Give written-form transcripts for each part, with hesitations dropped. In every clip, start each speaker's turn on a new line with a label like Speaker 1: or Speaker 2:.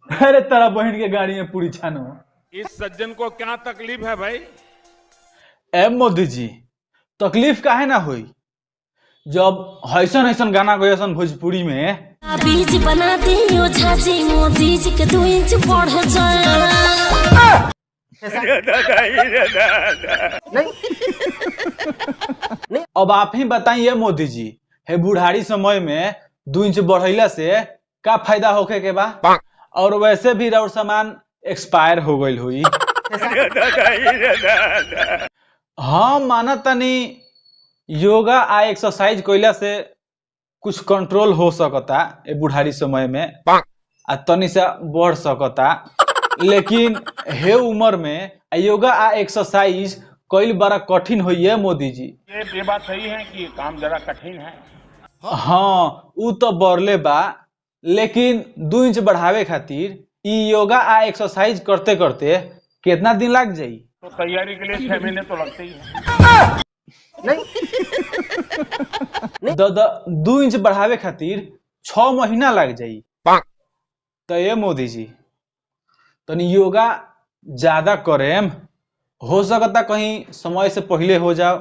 Speaker 1: अरे तारा बहन के गाड़ी में पूरी छानो।
Speaker 2: इस सज्जन को क्या तकलीफ है भाई?
Speaker 1: ए मोदी जी, तकलीफ काहे ना हुई जब ऐसन ऐसन गाना गयसन भोजपुरी में।
Speaker 3: बीज बना दियो झाजी मोदी जी के 2 इंच बढ़ जाए।
Speaker 1: नहीं। अब आप ही बताइए मोदी जी, हे बुढ़ारी समय में 2 इंच बढ़ैला से का फायदा होखे के बा? और वैसे भी और सामान एक्सपायर हो गई हुई। हाँ माना तनी योगा आ एक्सरसाइज कइला से कुछ कंट्रोल हो सकता ए बुढ़ारी समय में आ तनी सा बढ़ सकता, लेकिन हे उम्र में योगा आ एक्सरसाइज कइल बड़ा कठिन होइए मोदी जी।
Speaker 2: ये बात सही है कि काम जरा कठिन है।
Speaker 1: हाँ उ तो बढ़ले बा, लेकिन 2 इंच बढ़ावे खातिर ई योगा आ एक्सरसाइज करते करते कितना दिन लग जाई?
Speaker 2: तो तैयारी के लिए 6 महीने तो लगते ही हैं।
Speaker 1: नहीं। 2 इंच बढ़ावे खातिर 6 महीना लग जाई। तो ये मोदी जी तनी योगा ज्यादा करेम, हो सकता कहीं समय से पहले हो जाओ।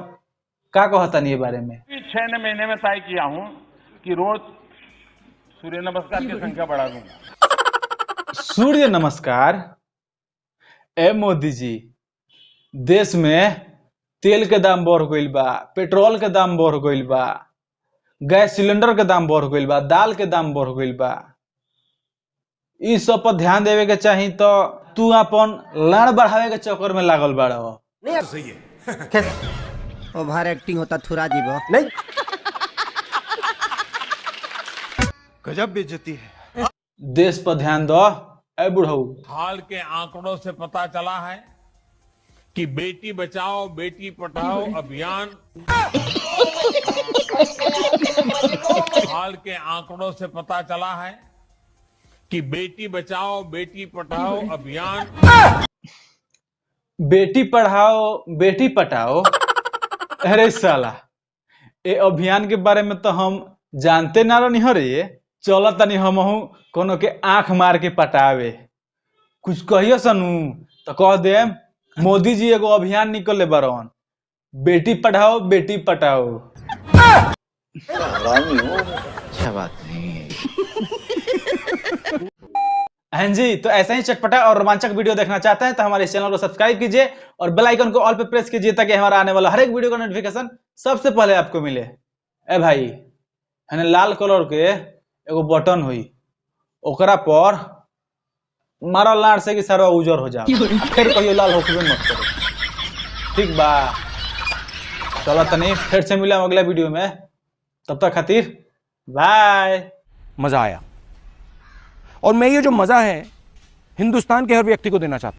Speaker 1: का कहता नहीं ये बारे में?
Speaker 2: 6 महीने में तय किया हूँ कि रोज सूर्य नमस्कार की संख्या बढ़ा दूंगा।
Speaker 1: सूर्य नमस्कार? ए मोदी जी, देश में तेल के दाम बढ़ गइल बा, पेट्रोल के दाम बढ़ गइल बा, गैस सिलेंडर के दाम बढ़ गइल बा, दाल के दाम बढ़ गइल बा। ई सब पर ध्यान देवे के चाही, तो तू अपन लाड़ बढ़ावे के चक्कर में लागल बाड़।
Speaker 4: नहीं सही है,
Speaker 5: ओवर एक्टिंग होता थुरा जीव।
Speaker 4: नहीं,
Speaker 6: गजब बेइज्जती है।
Speaker 1: देश पर ध्यान दो ए बुढ़ऊ।
Speaker 2: हाल के आंकड़ों से पता चला है कि बेटी बचाओ बेटी पढ़ाओ अभियान, हाल के आंकड़ों से पता चला है कि बेटी बचाओ बेटी पढ़ाओ अभियान,
Speaker 1: बेटी पढ़ाओ बेटी पटाओ, अरे साला ए अभियान के बारे में तो हम जानते ना रहनी रे। चल तनी हमहू कोनो के आंख मार के पटावे। कुछ कहियो सनू तो कह दे मोदी जी एगो अभियान निकले बारन, बेटी पढ़ाओ बेटी पटाओ।
Speaker 6: अच्छा बात नहीं है।
Speaker 1: हाँ जी, तो ऐसा ही चटपटा और रोमांचक वीडियो देखना चाहते हैं तो हमारे इस चैनल को सब्सक्राइब कीजिए और बेल आइकन को ऑल पे प्रेस कीजिए ताकि हमारा आने वाला हर एक वीडियो का नोटिफिकेशन सबसे पहले आपको मिले। ए भाई, है लाल कलर के एगो बटन हुई, ओकरा पर मारा लाड़ से कि सारा उजर हो जाओ, फिर कहियो लाल होखबे मत करो। ठीक बा, चलो तनी फिर से मिला अगला वीडियो में, तब तक खातिर बाय।
Speaker 7: मजा आया, और मैं ये जो मजा है हिंदुस्तान के हर व्यक्ति को देना चाहता हूं।